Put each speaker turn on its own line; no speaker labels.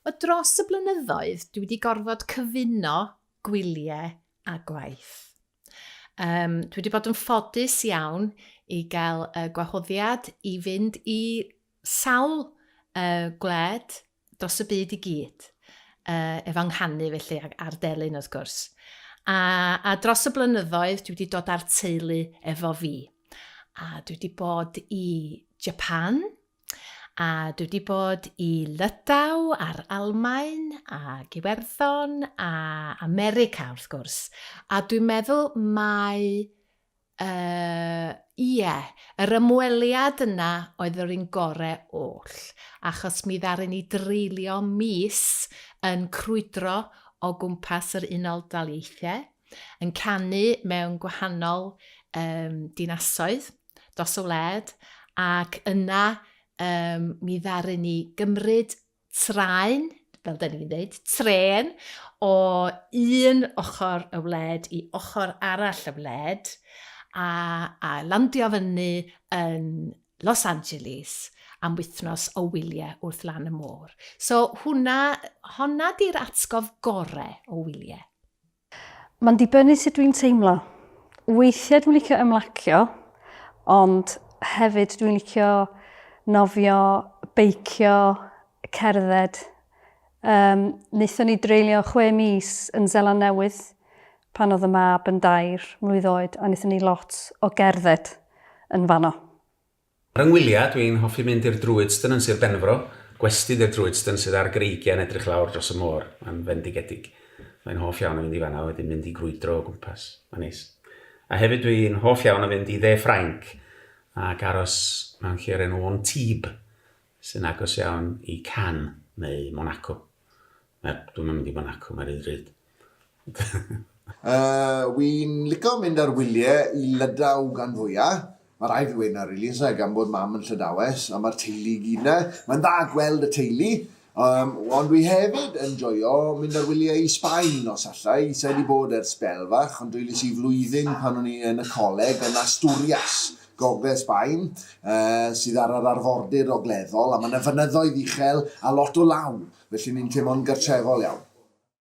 Wel, dros y blynyddoedd, dwi wedi gorfod cyfuno gwyliau a gwaith. Um, dwi wedi bod yn ffodus iawn i gael y gwahoddiad i fynd i sawl uh, gwled dros y byd i gyd, uh, efo nghanu felly, a'r delyn wrth gwrs. A, a dros y blynyddoedd dwi wedi dod â'r teulu efo fi. A dwi wedi bod i Japan, a dwi wedi bod i Lydaw a'r Almaen ac Iwerddon a America wrth gwrs. A dwi'n meddwl mai Yy, ie, yr ymweliad yna oedd yr un gore oll, achos mi ddaru ni dreulio mis yn crwydro o gwmpas yr Unol Daleithiau, yn canu mewn gwahanol um, dinasoedd dros y wled, ac yna um, mi ddaru ni gymryd traen, fel da ni'n dweud, trên o un ochr y wled i ochr arall y wled a, a landio fyny yn Los Angeles am wythnos o wyliau wrth lan y môr. So hwnna, honna di'r atgof gore o wyliau.
Mae'n dibynnu sut dwi'n teimlo. Weithiau dwi'n licio ymlacio, ond hefyd dwi'n licio nofio, beicio, cerdded. Um, wnaethon ni dreulio chwe mis yn Zeland Newydd pan oedd y mab yn dair mlwydd oed a wnaethon ni lot o gerdded yn fanno.
Ar 'y ngwyliau, dwi'n hoffi mynd i'r Druidston yn Sir Benfro, gwesty 'di'r Druidston sydd ar greigiau yn edrych lawr dros y môr, mae'n fendigedig. Mae'n hoff iawn o fynd i fan'na a wedyn mynd i grwydro o gwmpas, mae'n neis. A hefyd dwi'n hoff iawn o fynd i dde Ffrainc ac aros mewn lle o'r enw Antibes sy'n agos iawn i Cannes neu Monaco. Na, dwi'm yn mynd i Monaco, mae'n rhy ddrud.
Yy, wi'n lico mynd ar wylie i Lydaw gan fwya. Ma' raid fi weud 'na rili on'd o's e, gan bod mam yn Llydawes a ma'r teulu i gyd 'na. Mae'n dda gweld y teulu, yym, ond wi hefyd yn joio mynd ar wylie i Sbaen os alla i. Sa i 'di bod ers sbel fach, ond dreulies i flwyddyn pan o'n i yn y coleg yn Asturias, gogledd Sbaen, yy, sydd ar yr arfordir ogleddol, a ma' 'na fynyddoedd uchel a lot o law, felly ni'n teimlo'n gartrefol iawn.